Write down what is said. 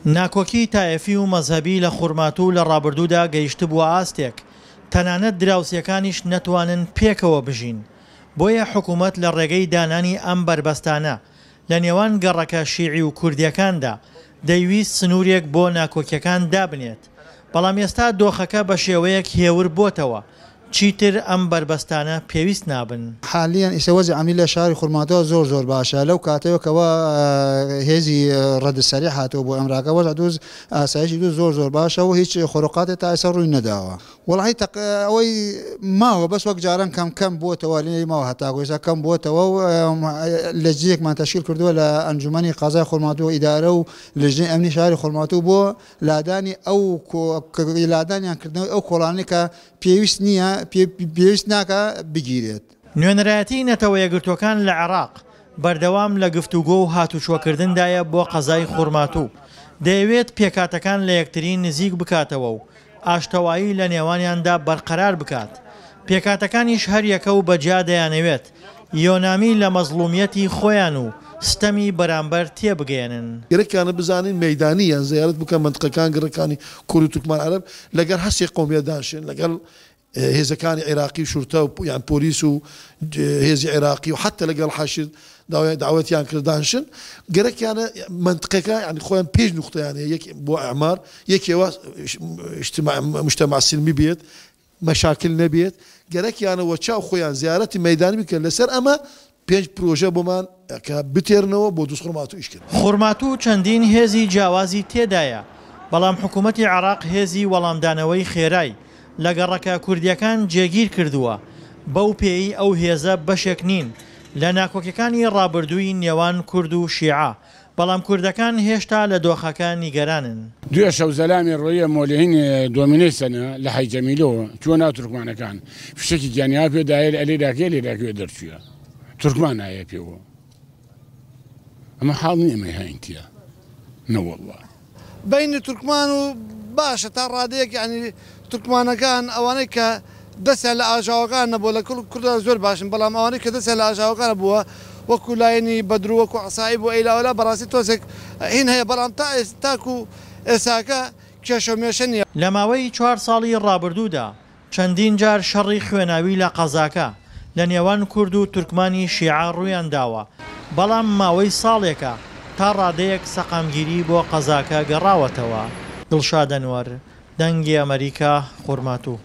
ناکۆکی تایەفی و مەزهەبی لە خورماتوو لە ڕابردوودا گەیشتبووە ئاستێک تەنانەت دراوسێکانیش نەتوانن پێکەوە بژین، بۆیە حکومەت لە ڕێگەی دانانی ئەم بەربەستانە لە نێوان گەڕەکە شیعی و کوردییەکاندا دەیویست سنوورێک بۆ ناکۆکیەکان دابنێت، بەڵام ئێستا دۆخەکە بە شێوەیەک هێور بۆتەوە چیتر ئەم بەربەستانە پێویست نابن. حالیەن ئیسە وەزع ئەمنی لە شاری خورماتوە زۆر زۆر باشە لەو کاتەوە کەوا هێزی رەد سەریع هاتوە بۆ ئەمراکە وەزع دوز ئاسایشی دوز زۆر زۆر باشە و هیچ خروقاتێ تا ئیسە ڕووی نەداوە. وەڵاهی تەق ئەوەی ماوە بەس وەک جاران کەم کەم بۆتەوە لێی ماوە هەتاکو ئێستا کەم بۆتەوە و لەجنەیەکمان تەشکیل کردووە لە ئەنجومەنی قەزای خورماتوو ئیدارە و لجنەی ئەمنی شاری خورماتوو بۆ لادانی ئەو لادان یان کردنەوەی ئەو کۆڵانەی کە پێویست نییە پێویست ناکا بگیرێت. نوێنەرایەتی نەتەوە یەکگرتووەکان لە عێراق بەردەوام لە گفتوگۆ و هاتوچۆکردندایە بۆ قەزای خورماتوو، دەیەوێت پێکهاتەکان لە یەکتری نزیک بکاتەوە و ئاشتەوایی لە نێوانیاندا بەرقەرار بکات، پێکهاتەکانیش هەریەکە و بە جیا دەیانەوێت یۆنامی لە مەزڵومیەتی خۆیان و ستەمی بەرامبەر تێبگەیەنن. گەرەکیانە بزانین مەیدانی یان زیارەت بکەن مەنتقەکان گڕکانی کورد و تورکمان عەرەب لەگەڵ هەرسێ قەومیە دانشن لەگەڵ هێزەکانی عێراقی و شورتە و یان پۆلیس و هێزی عێراقی و حەتتا لەگەڵ حەشد داوەتیان کرد دانشن گەرەکیانە مەنتقەکە یانی خۆیان پێش نوختەیان هەیە یەک بۆ ئەعمار یەکێ وا اجتماع مجتمع سلمی بێت مەشاکل نەبێت گەرەکیانە وە چاو خۆیان زیارەتی مەیدانی بکەن لەسەر ئەمە پێنج پرۆژە بۆمان کە بتێرنەوە بۆ دوزخورماتوو ئیش کردن. خورماتوو چەندین هێزی جیاوازی تێدایە، بەڵام حکومەتی عێراق هێزی وەڵامدانەوەی خێرای لە گەڕەکە کوردییەکان جێگیر کردووە، بەو پێیەی ئەو هێزە بەشێک نین لە ناکۆکیەکانی ڕابردووی نێوان کورد و شیعە، بەڵام کوردەکان هێشتا لە دۆخەکە نیگەرانن. دوێ شەو زەلامی ڕۆیە مۆلێهین دۆمینەی سەنە لە حەی جەمیلۆ چووە ناو تورکمانەکان فشەکی گیانیان پێ دایە لە ئەلێ داکەیە لێ داکەوێ دەرچووە تورکمان نایە پێوە ئەمە حاڵ نییە ئەمەی هاین تیا نەوەڵڵا. بەینی تورکمان و باشە تا ڕادەیەک یانی تورکمانەکان ئەوانەی کە دەستیان لە ئاژاوەکان نەبووە لە کڵ کورددا زۆر باشن بەڵام ئەوانەی کە دەستیان لە ئاژاوەکان بووە وەکو لایەنی بەدر و وەکو عەسائیب و ئەیلاوەلا بەڕاستی تۆزێک هین هەیە بەڵام تا تاکو ئێساکە کێشە و مێشە نییە. لە ماوەی چوار ساڵی ڕابردوودا چەندین جار شەڕی خوێناوی لە قەزاکە لە نێوان کورد و تورکمانی شیعە ڕوویانداوە، بەڵام ماوەی ساڵێکە تا ڕادەیەک سەقامگیری بۆ قەزاکە گەڕاوەتەوە. دڵشاد ئەنوەر، دەنگی ئەمەریکا، خورماتوو.